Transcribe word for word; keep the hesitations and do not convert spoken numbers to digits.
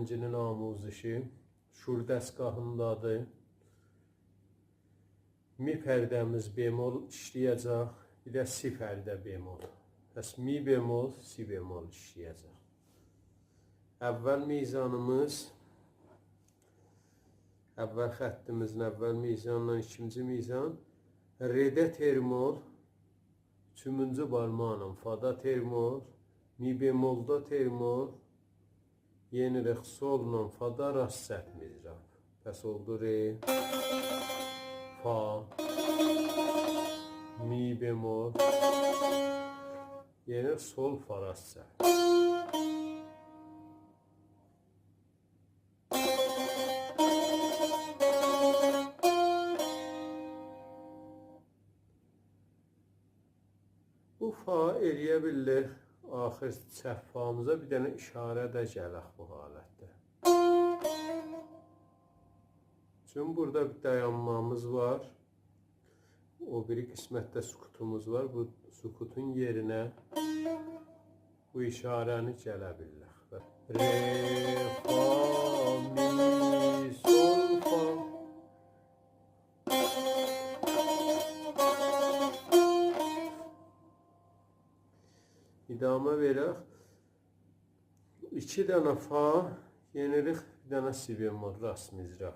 ایکینجی‌نین آموزشی شور دستگاهیندادیر. می پرده‌میز بمل ایشله‌یه‌جک، بیر ده سی پرده بمل. پس می بمل، سی بمل ایشله‌یه‌جک. اول میزانیمیز، اول خطیمیزین اول میزانلا ایکینجی میزان، رده ترمول، اوچونجو بارماقلا فادا ترمول، می بملدا ترمول، یئنیریک سوللا فادا راست سطح مضراب. پس اولدو ر، فا، می بمل، یئنیریک سول، فا راست سطح. بو فا ائلیه بیلیر، آخیر چپ فامیزا بیر دنه اشاره ده گلک بو حالتده. چون بورادا بیر دایانمامیز وار. او بیری قسمتده سکوتوموز وار. بو سکوتون یئرینه بو اشاره‌نی گله بیللک. ر، فا، می، سول، فا. ادامه وئرک. ایکی دنه فا، یئنیریک بیر دنه سی بمل راست مضراب.